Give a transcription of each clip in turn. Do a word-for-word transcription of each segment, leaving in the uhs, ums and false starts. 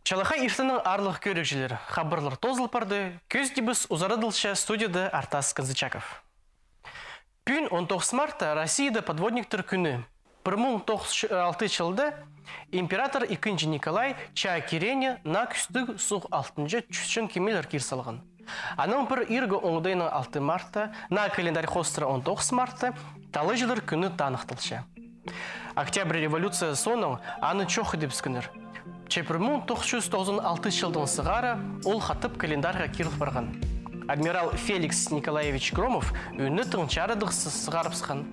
Чалахай иртеннең, аарлығ кӧрігҷілер. Хабарлар тоозыл парды, кӧзідібіс узарадылча, студияда Артас Канзычаков. Пӱӱн, он тоғыс мартта, Россияда подводниктер кӱні. Пір муң тоғыс чӱс алты чылда император ікінҷі Николай чаа кирені наа кӱстіг суғ алтынҷа чӱсчең кемелер кир салған. Анаң пір иргі оңдайнаң алты мартта, наа календарь хоостыра он тоғыс мартта, талаҷылар кӱні таныхталча. Октябрь революция соонаң аны чох идібіскеннер. Че пір муң тоғыс чӱс тоғызон алты чылдаң сығара ол хатап календарьға киріл парған. Адмирал Феликс Николаевич Громов ӱнетін чарадығзын сығарыбысхан.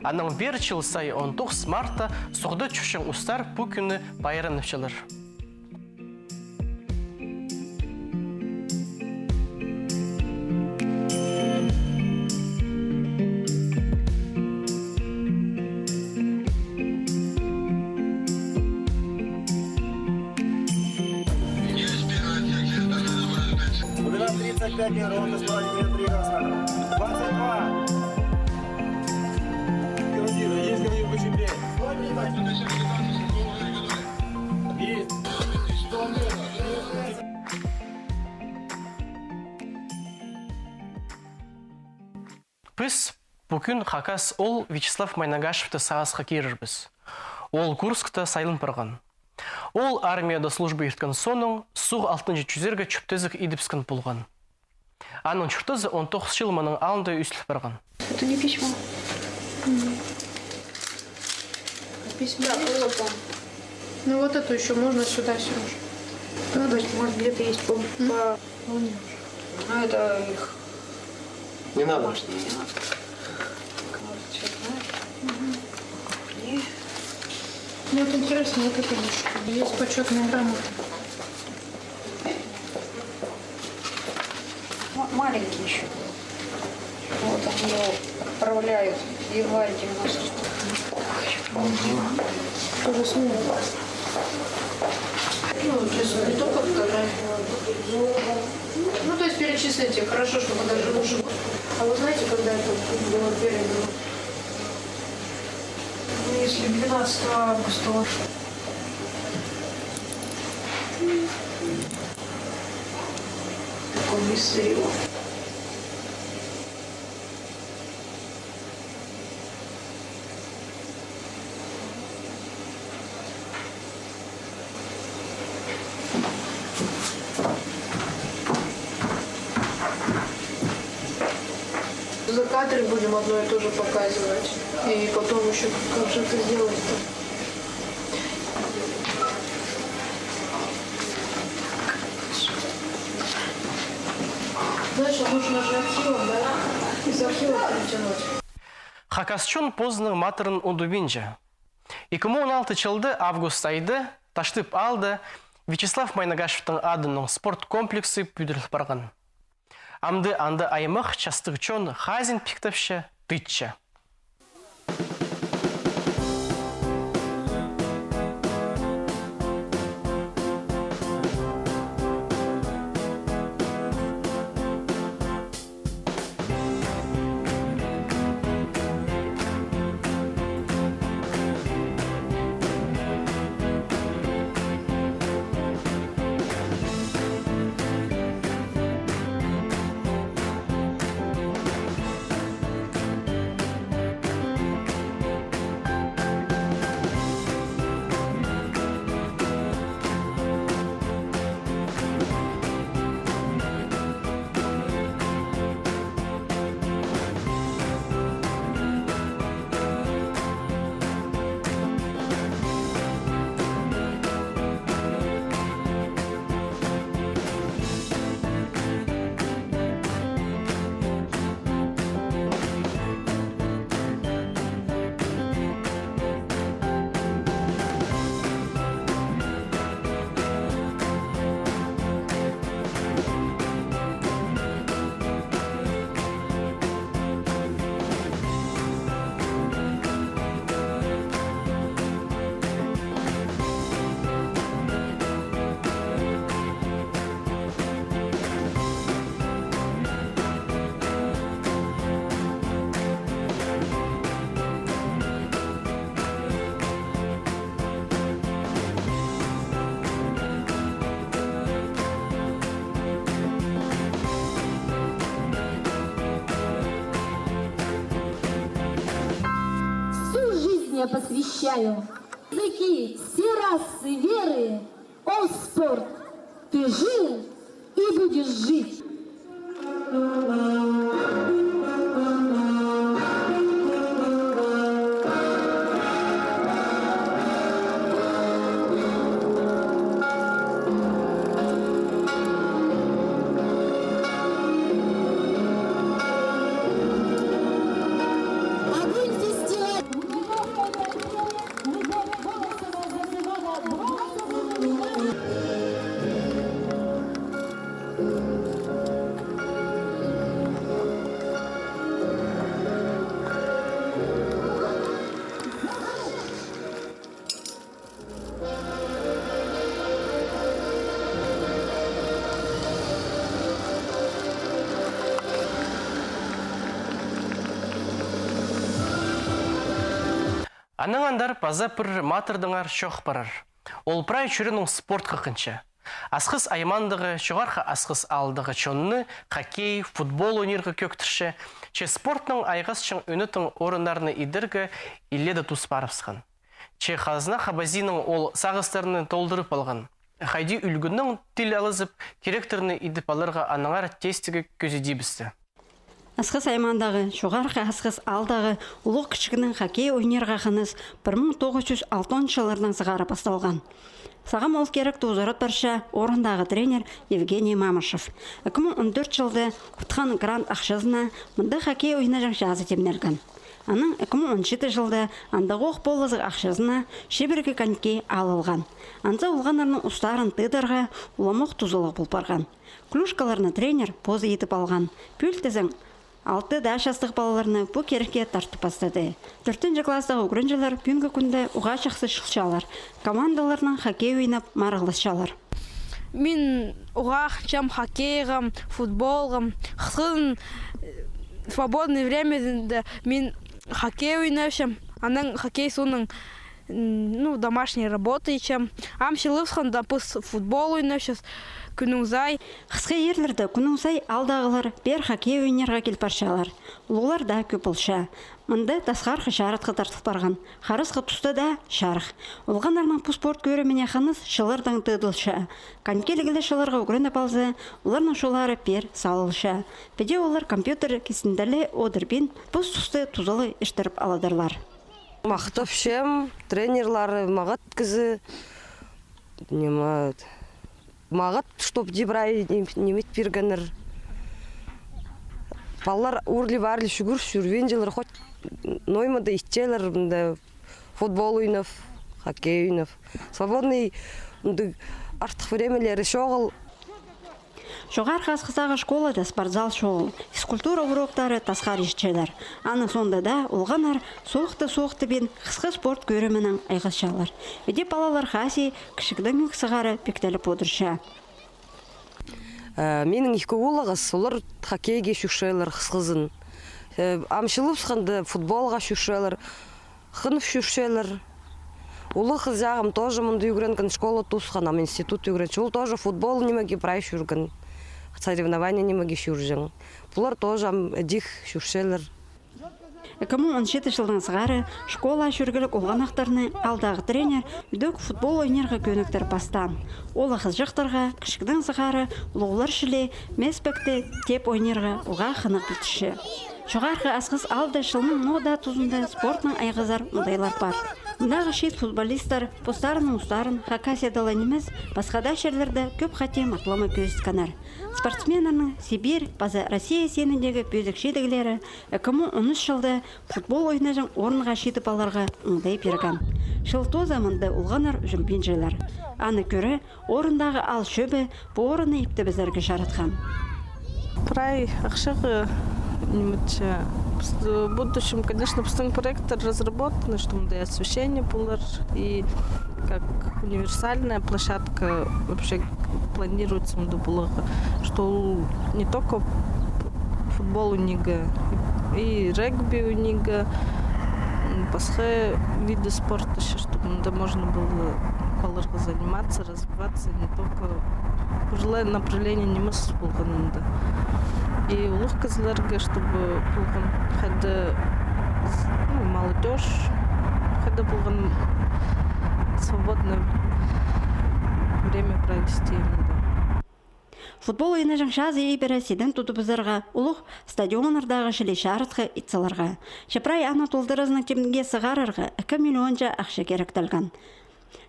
Анаң пеер чыл сай он тоғыс мартта суғда чӧрчең устар пу кӱні пайрамнапчалар. Двенадцать тридцать пять, ровно сто один, три раз. Двадцать два. Командир, есть, командир, быстро. Есть. Піс пу кӱн хакас оол Вячеслав Майнагашевті сағысха кирербіс. Ол Курскта сайлан парған. Ол армияда служба ирткен соонаң суғ алтынҷа чӱзерге чӧптезіг идібіскен полған. Аның чуртазы он тоғыс чыл мының алнында ӱстел парған. Это не письмо. М. А письмо есть? Да, вот он. Ну вот эту ещё можно сюда, Серёж. Ну, то есть, может, где-то есть по, по... Ну, не нужно. Ну, это их... Не надо. Может, не надо. Может, чё-то надо. Мгм. И... Ну, вот интересно, вот это вот, что есть почётные грамоты. Ма-, маленький ещё. Вот они его отправляют в январе девяносто. Тоже с ним. Ну, вот, не только вторая. Ну, то есть перечислите. Хорошо, что вы даже уже... А вы знаете, когда это было передано? Ну, если двенадцатого августа, вот. Такой мистериоз. За кадры будем одно и то же показывать. И потом ещё как же это сделать-то? Дальше нужно же архивом, да? Из архива перетянуть. Хакас чон позының матырын ундубинча. Ікі муң он алты чылда август айда Таштып аалда Вячеслав Майнагашевтің адынаң спорт комплексі пӱдіріл парған. Амды анда аймах частығ чон хазин пиктепче, тыытча. Я посвящаю. Языки, все расы, веры, о, спорт, ты жил и будешь жить. Огонь фестиваль. Анаң андар паза пір матырдаңар чоох парар. Ол прай чӱренің спорт хакхынча. Асхыс аймаандағы, Чоғархы Асхыс аалдағы чонны хоккей, футбол ойнирға кӧӧктірче, че спортнаң айғасчаң ӧнетін орыннарны идерге илееде тус парыбысхан. Че Хазна Хабазинаң ол сағыстарны толдырып алған. Хайди ӱлгӱннең тіл алызып, киректерні идіп аларға аннаңар тестігі кӧзідібісті. Асхыс аймаандағы, Чоғархы Асхыс аалдағы улуғ-кічігнің хоккей ойнирға хыныс пір муң тоғыс чӱс алтон чылларнаң сығара пасталған. Сағам ол киректі узаратпарча орындағы тренер Евгений Мамышев. Ікі муң он тӧрт чылда утхан грант ахчазына мында хоккей ойнаҷаң чазы тимнелген. Анаң ікі муң он читі чылда андағох полызығ ахчазына чибіргі конький алылған. Анзы олғаннарның устарын тыыдарға уламох тузалығ пол парған. Клюшкаларны тренер позы идіп алған. Пӱӱл тізең, алты даа частығ палаларны пу кирекке тартып пастады. Тӧртінҷі класстағы ӱгренҷілер пӱӱнгі кӱнде уғаа чахсы чылчалар. Командаларнаң хоккей ойнап марығласчалар. Мин уғаа хынчам хоккейға, футболға. Хысхызын, э, свободный времязында мин хоккей ойнапчам. Анаң хоккей соонаң, м, ну, домашняя работа итчем. Ам чылыбысханда піс футбол ойнапчабыс кӱннің сай. Хысхы иирлерде кӱннің сай аалдағылар пеер хоккей ойнирға кил парчалар. Улуғлар даа кӧп полча. Мында тасхархы чаратхы тартыл парған. Харасхы туста даа чарых. Олғаннарның пу спорт кӧріміне хыныс чыллардаң тыыдылча. Конькилігле чыларға ӱгреніп алза, оларның чоллары пеер салылча. Піди олар компьютер кистінде ле одырбин, пос тусты тузалығ иртіріп аладырлар. Махтапчам, тренерлары мағат кізі, ниме, мағат, чтоб дибірай ниме ит пиргеннер. Палалар урли-варли чӱгӱрчелер, чӱрбинчелер, хоть ноо ниме дее итчелер, мында футбол ойнап, хоккей ойнап. Свободный, мындағ артых времялары чоғыл. Чоғархы Асхыстағы школада спортзал чоғыл, физкультура уроктары тасхар иртчелер. Аның соонда даа олғаннар соохты-соохтабин хысхы спорт кӧрімінең айғасчалар. Піди палалар хазии кічігдеңӧк сығара пиктеліп одырча. Э, минің ікі улуғ хыс, олар хоккейге чӧрчелер хысхызын. Э, ам чылыбысханда футболға чӧрчелер. Хынып чӧрчелер. Улуғ хызағым тоже мында ӱгренген, школа тоосхан, ам институт ӱгренче. Ол тоже футбол нимеге прай чӧрген. Соревнование нимеге чӧрҷең. Пулар тоже ам ідӧк чӧрчелер. Ікі муң он читі чылдаң сығара школаа чӧргелік олғанахтарны аалдағы тренер ідӧк футбол ойнирға кӧніктіріп пастаан. Ол ла хызыҷахтарға кічігдең сығара улуғлар чіли мес-пекті теп ойнирға уғаа хынығ пілдірче. Чоғархы Асхыс аалда чылның ноо даа тузында спортнаң айғазар оңдайлар пар. Мындағы чиит футболисттер постарының устарын Хакасияда ла нимес, пасха даа чирлерде кӧп хати матап ла кӧзіткеннер. Спортсменнернің Сибирь паза Россия синіндегі пӧзік чидіглері ікі муң он ӱс чылда футбол ойнаҷаң орынға читіп аларға оңдай пирген. Чыл тооза мында олғаннар ӱзілбинчелер. Аны кӧре, орындағы аал чӧбі пу орынны иптебезерге чаратхан. Прай ахчаға, ниме, че, піс-, в будущем, конечно, пістің проекттер разработаны, что мында и освещение полар, и как универсальная площадка вообще планируется мында поларға, что ол не только футбол ойнирға, и регби ойнирға, м, пасха виды спорта, чтобы мында можно было палаларға заниматься, развиваться, не только пір ле направление нимес полған мында. И улуғ кізілерге, чтобы полған хайда, ну, молодёжь, Да полған свободное время провести мында. Футбол ойнаҷаң чазы ибіре сиден тудыбызарға улуғ стадионнардағы чіли чарытхы ит саларға. Чапырай аны толдыразынаң тимге сығарарға ікі миллионҷа ахча киректелген.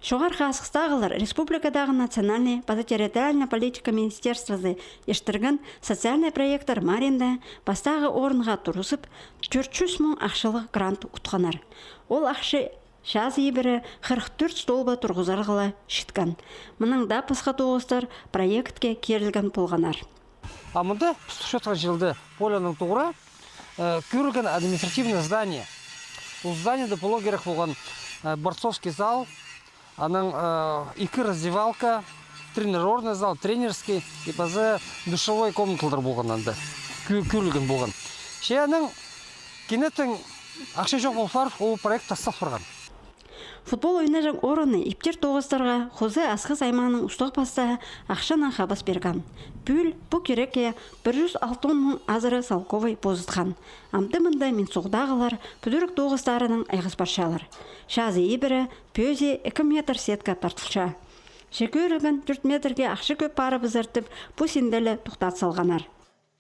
Чоғархы Асхыстағылар республикадағы национальный паза территориальный политика министерствозы иртірген социальный проекттер маринда пастағы орынға турғызып, тӧрт чӱс муң ахчалығ грант утханнар. Ол ахча чазы ибіре хырых тӧрт столба турғызарға ла читкен. Мынаң даа пасха тоғыстар проектке кирілген полғаннар. А мында піс турчатхан чылда полянның тоғыра, э, кӧрілген административное здание. Ол зданиеде поларға кирек полған, э, борцовский зал, анаң, э, ікі раздевалка, тренажерный зал, тренерский и паза душевой комнаталар полған анда. Кӧ-, кӧрілген полған. Че анаң кинетін ахча чох пол парып, ол проект тастал парған. Футбол ойнаҷаң орынны иптер тоғыстарға хоза Асхыс аймағының устағ пастағы ахчанаң хабас пирген. Пӱӱл пу кирекке пір чӱс алтон муң азыра салковай позытхан. Амды мында Минсуғдағылар пӱдіріг тоғыстарынаң айғас парчалар. Чазы ибіре пӧзі ікі метр сетка тартылча. Че кӧрілген тӧрт метрге ахча кӧп парыбызар тіп, пу синде ле тохтат салғаннар.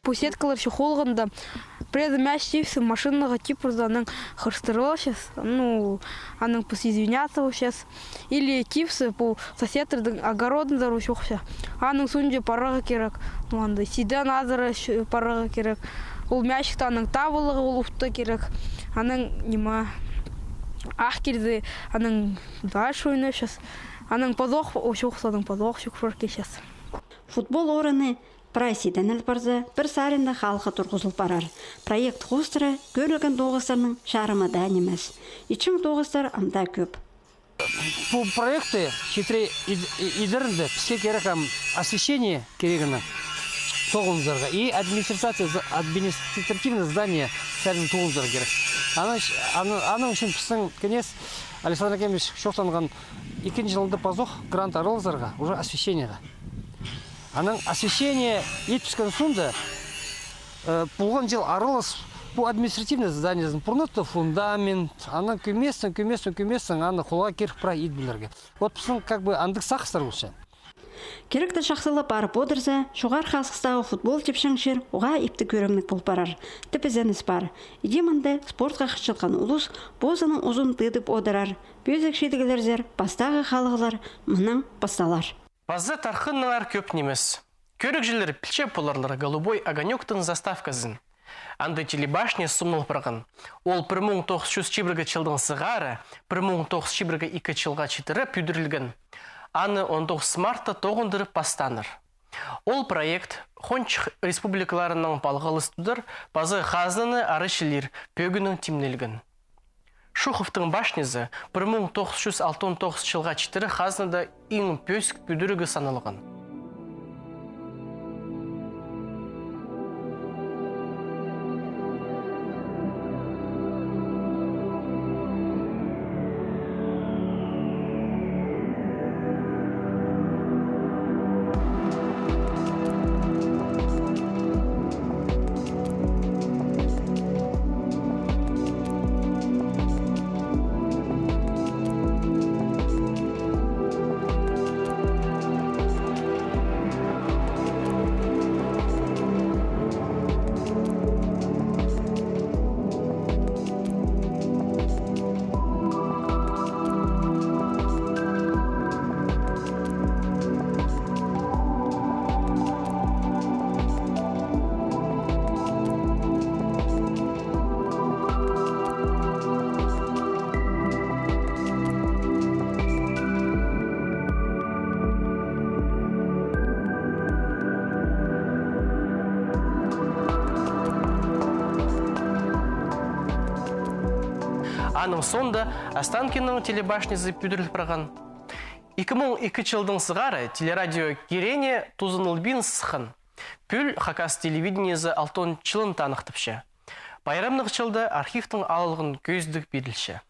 Пу сеткалар чох полғанда, пірдее мяч тибізіп, машинаға тип парза, анаң хырыстырып алча, ну, анаң піс извиняться полчабыс. Или тибізіп, пу соседтернің огородында чохча. Аның соонҷа парарға кирек. Ну, анда сиден азыра парарға кирек. Ол мячикті анаң таап аларға, ол утта кирек. Анаң ниме, ах кирзе, анаң дальше ойнапчабыс. Анаң пазох, о, чох, анаң пазох чох парар килчебіс. Футбол орыны прай сиден ил парза, пір саринда халғы турғызыл парар. Проект хоостыра кӧрілген тоғыстарның чарымы даа нимес. Итчең тоғыстар ам даа кӧп. Пу проектті читіре ид-, и-, идерінде піске кирек ам освещение кирегінең тоғынзарға и администрация за-, административное здание сарин тоғынзарға кирек. Аның, аның, аның ӱчӱн пістің кеңес Александр Акимович чоохтанған ікінҷі чылында пазох грант аралазарға уже освещениеға. Анаң освещение итпіскен соонда, э, полған чыл аралас пу административный зданиезін пурнатты фундамент, анаң кӧместең, кӧместең, кӧместең аны холға киріп прай ит пілерге. Вот пістің как бы андағ сағыстар полча. Киректі чахсылап парып одырза, Чоғархы Асхыстағы футбол тіпчең чир уғаа ипті кӧрімніг пол парар, тіп ізеніс пар. Иди мында спортха хынчатхан улус позының узын тыдып одырар. Пӧзік чидіглерзер пастағы халығлар мынаң пасталар. Паза тархыннаңар кӧп нимес. Кӧрігҷілер пілче поларлар «Голубой огонёк»тың заставказын. Анда телебашня сомнал парған. Ол пір муң тоғыс чӱс чибіргі чылдаң сығара пір муң тоғыс чӱс чибіргі ікі чылға читіре пӱдірілген. Аны он тоғыс мартта тоғындырып пастааннар. Ол проект хончых республикаларынаң палғалыс тудар паза хазнаны ары чілир пӧгінең тимнелген. Шуховтың башнязы пір муң тоғыс чӱс алтон тоғыс чылға читіре хазнада иң пӧзік пӱдірігі саналған. Аның соонда Останкинның телебашнязы пӱдіріл парған. Ікі муң ікі чылдаң сығара телерадио кирене тузынылбин сыххан. Пӱӱл хакас телевидениезі алтон чылын таныхтапча. Пайрамнығ чылда архивтің алылған кӧзідіг пирілче.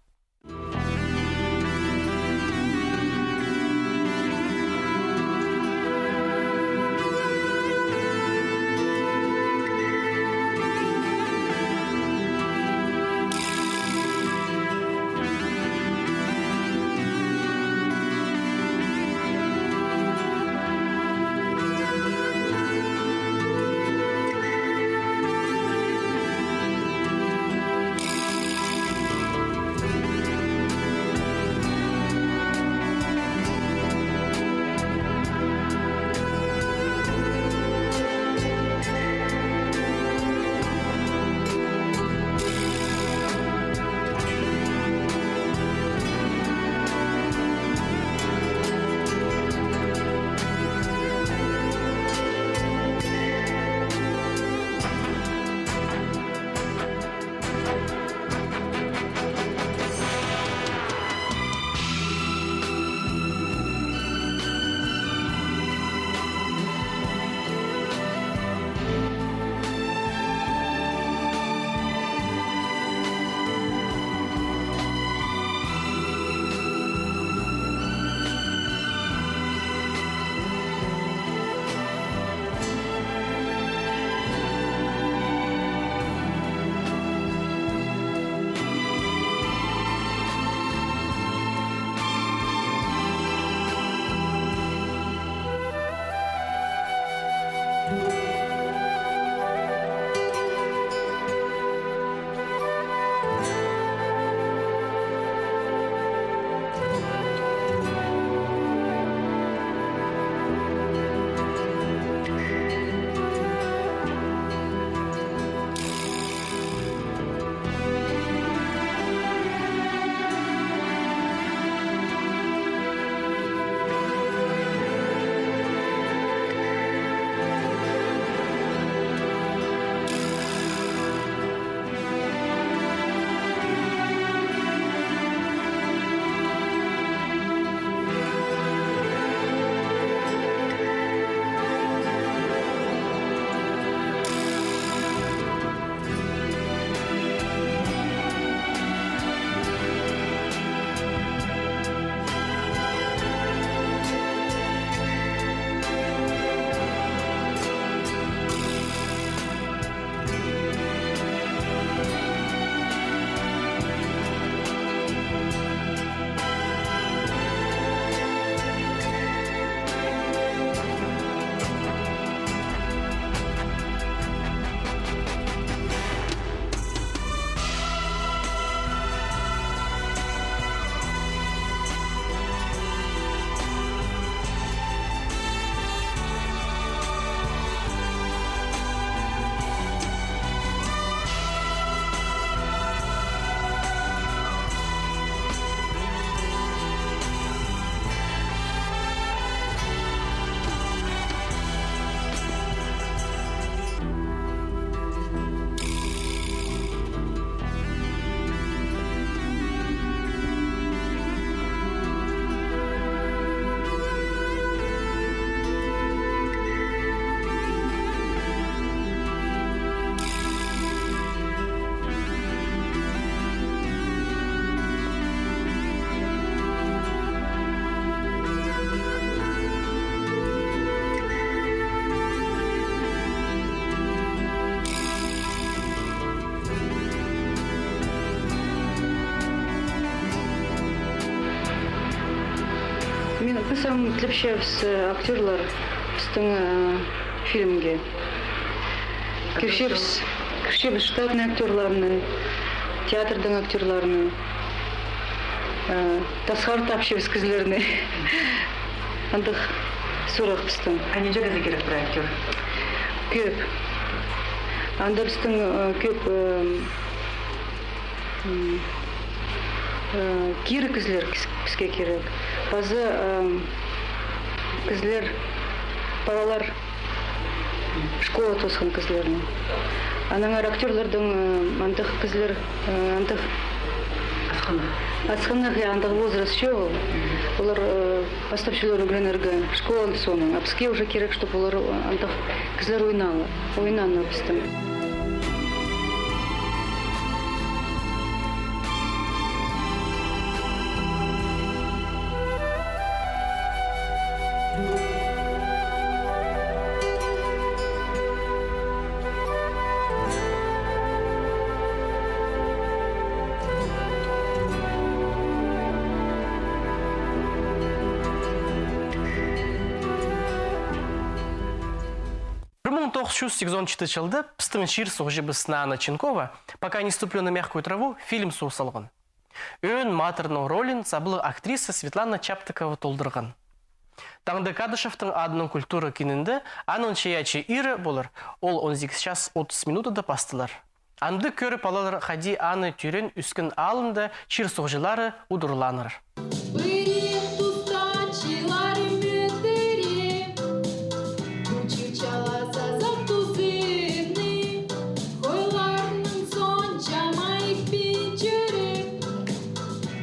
Піс ам тілепчебіс, э, актёрлар пістің, э, фильмге. Кирчебіс, кирчебіс штатный актёрларны, театрдың актёрларны, э, тасхар тапчабыс кізілерні. Андағ сурығ пістің. А нинҷе кізі кирек пір актёр? Кӧп. Анда пістің, э, кӧп, э, м, э, кирі кізілер кіс-, піске кирек. Паза, э, кізілер, палалар, школа тоосхан кізілерні. Аннаңар актёрларның, э, андағ кізілер, э, андағ асхынах. Асхынах, я, андағ возраст чоғыл. Олар, э, пастапчалар ӱгренерге школаның соонаң. А піске уже кирек, чтоб олар, э, андағ кізілер ойнала. Ойнаннар пістің. Пір муң тоғыс чӱс сигізон читі чылда пістің чир-суғҷыбыс Нана Ченкова «Пока не ступлю на мягкую траву» фильм суғ салған. Ӧӧн матырның ролин саблығ актриса Светлана Чаптыкова толдырған. Таңда Кадышевтің адынаң культура кинінде аның чайаачы ирі полар, ол он сигіс час отыс минутада пасталар. Анда кӧріп алалар, хайди аны тӧреен-ӧскен аалында чир-суғҷылары удурлааннар. Пірее туста чыларым ӧтіре, кучик чала сазап тузыны, хойларның соонҷа майых пинчіріп,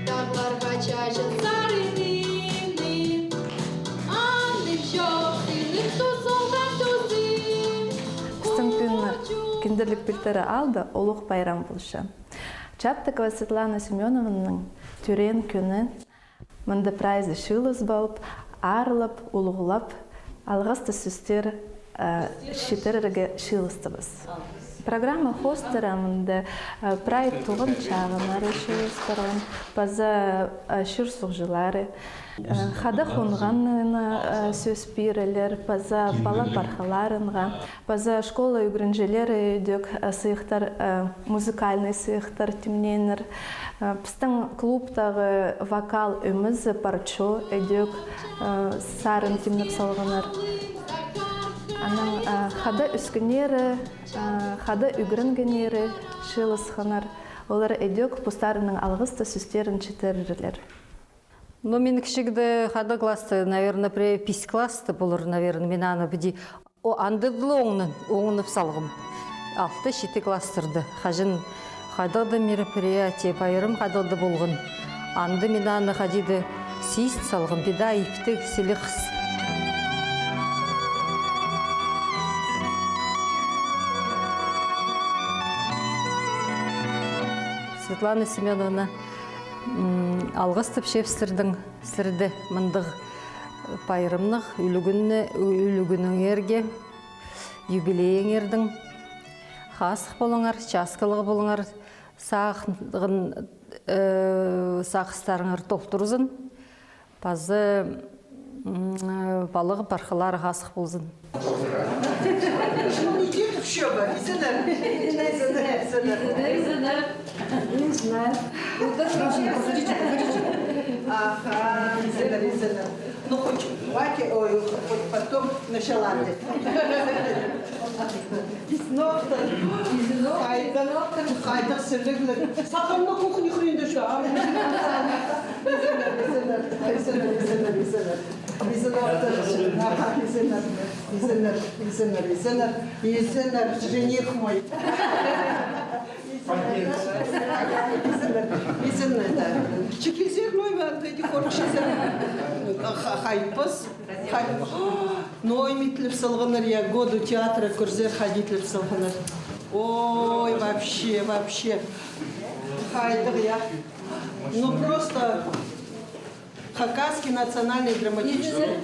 тағларға чаҷын сарынны, аны чоохтанып тузалған тузы. Пістің пӱӱн киндірлік пилтірі аалда улуғ пайрам полча. Чаптыкова Светлана Семёновнаның тӧреен кӱні. Мында прайзы чыылыс полып, аарлап, улуғлап, алғыстығ сӧстер, э, читірерге чыылыстыбыс. Программа хоостыра мында, э, прай туған чағыннары чыылыс парған, паза, э, чир-суғҷылары, э, хада хонғанына, э, сӧс пирерлер, паза пала-пархаларынға. Паза школа ӱгренҷілері ідӧк, э, сыйыхтар, э, музыкальный сыйыхтар тимнееннер. Э, пістің клубтағы вокал ӧмезі пар чоо ідӧк, э, сарын тимнеп салғаннар. Анаң, э, хада ӧскеннері, э, хада ӱгренгеннері чыылысханнар. Олар ідӧк постарының алғыстығ сӧстерін читірерлер. Но мин кічігде хада класста, наверное, пірее пис класста полар, наверное, мин аны піди, о, андағ ла оңнан-, оңнап салғам. Алты-читі класстарда. Хаҷан хайдағ-да мероприятие, пайрам хайдағ-да полған. Анда мин аны хайди-да сист салғам, піди иптіг, сіліг хыс. Светлана Семёновна, м, алғыстапчабыс сірернең, сірерні мындағ пайрамнығ ӱлӱкӱнні-, ӱ-, ӱлӱкӱніңерге, юбилейіңернең. Хазых полыңар, часкалығ полыңар, сағынған, э, сағыстарыңар толдырзын. Паза, м, палығ-пархалар хазых ползын. Ещё бы. Изеннер. Изеннер, изеннер, изеннер. Не знаю. Аха, изеннер, изеннер. Ну, хоть ваке, ой, хоть потом начала. Изеннер. Хайдағ, хайдағ сіліглер. Сағам на кухня хрен дошла. Изеннер, изеннер, изеннер, изеннер, изеннер. Изеннер, аха, изеннер, изеннер, изеннер, изеннер, изеннер, жених мой. Изеннер, изеннер, да. Чекизер, ну, и вот эти хорчизер. Ха-, хайпас. Хай-, ой, ниме итлеп салғаннар, я, году театра кӧрзер, хайди итлеп салғаннар. Ой, вообще, вообще. Хайдағ, я. Ну, просто Хакасский национальный драматический.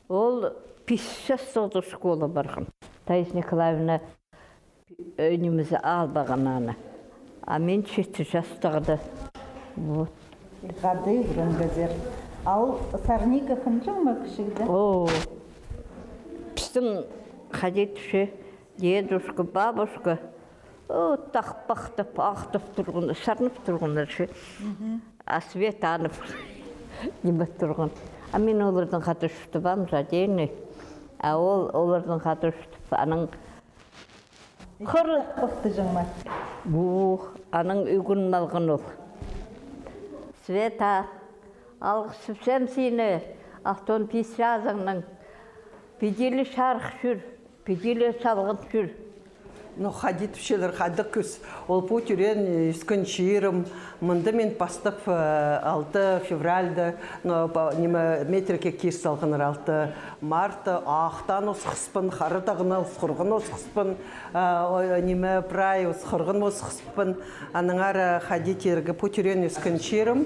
Ол пис частығда школа парған. Таисия Николаевна Э, нимезі албаған аны. А мин читі частығда. Вот. Хада ӱгренгезер. Ал сарнигы хынҷаң ма кічігде? О, пістің хайди тіпче, дедушка, бабушка, о, тахпахтап, ахтап турған, сарнап турғаннар чи. А Света аны ниме турған. А мин олардаң хада чуртабам, за день. А ол олардаң хада чуртап, аның хыр. Тахпахты чаңма? Бух, аның ӱгін малған ол. Света, алғысчам сині, алтон пис чазыңнаң. Піди ле чарых чӱр, піди ле салған чӱр. Ну, хайди тіпчелер, хайдағ кӱс. Ол пу тӧреен, ӧскен чирім. Мында мин пастап, э, алты февральда, но, па-, ниме, метрикке кир салғаннар, алты мартта, ахтаан осхаспын, Хара тағны осхарған осхаспын, а, о, ниме, прай осхарған осхаспын. Аннаңар, э, хайди тирге, пу тӧреен, ӧскен чирім,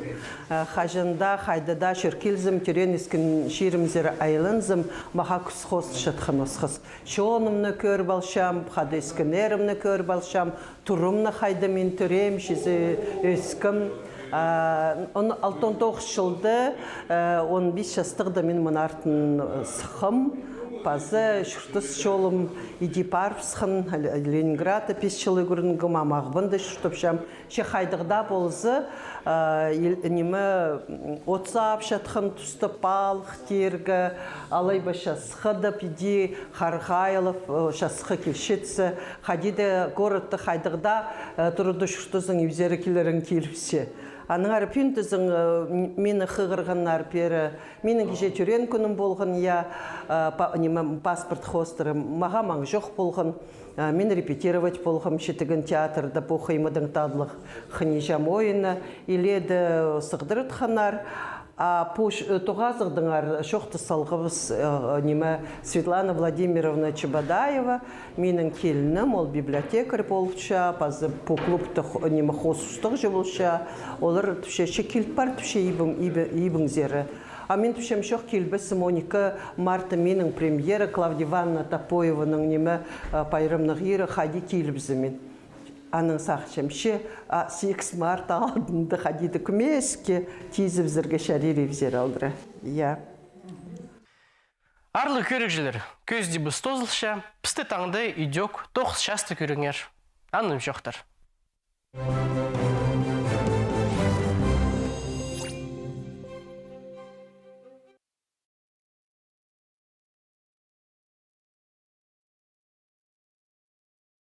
э, хаҷан даа, хайда даа чӧр килзем, тӧреен, ӧскен чиримзер айланзам, мағаа кӱс хозылчатхан осхас. Чонымны кӧріп алчам, хада ӧскеннерімні кӧріп алчам, турымны, хайда мин тӧреем, чізе ӧскем. А, он, алтон тоғыс чылда, э, он пис частығда мин мына артын, э, сыххам, паза чуртас чолым иди парыбысхан, Ле-, Ленинградта пис чыл ӱгренгем, ам Ағбанда чуртапчам. Че хайдағ даа полза, а, ил-, ниме, м, от саапчатхан туста палых тирге, алай ба часхыда піди харғайлап, э, часхы килчетсе, хайди даа городта хайдағ даа, э, турада чуртазың, ибзері килерің килібісче. Аннаңар пӱӱн тізең, э, м-, мині хығырғаннар пеер, минің кічіҷек тӧреен кӱнім полған, я, э, па-, ниме, паспорт хоостыра, мағаа маң чох полған. А, мин репетировать полғам читіген театрда пу Хыймыдаң татлығ хынҷаң ойыны, илееде сығдыратханнар. А пу ч-, э, тоғазығдаңар чоохтас салғабыс, э, ниме, Светлана Владимировна Чебодаева, минің килінім, ол библиотекарь полча, паза пу клубта хо-, ниме, хоос устағҷы полча, олар тіпче, че киліп пар, тіпче, ибің, ибі-, ибіңзер. А мин тіпчем, чох, килбессім, он ікі мартта минің премьера, Клавдия Ивановна Топоеваның, ниме, а, пайрамнығ иирі, хайди килібізем мин. Анаң сағынчам, че, а, сигіс март алдында хайди даа кӧмеске тизібізерге чарир ибзер алдыра. Я. Аарлығ кӧрігҷілер, кӧзідібіс тоозылча, пісті таңда идӧк тоғыс часта кӧріңер. Анымҷохтар.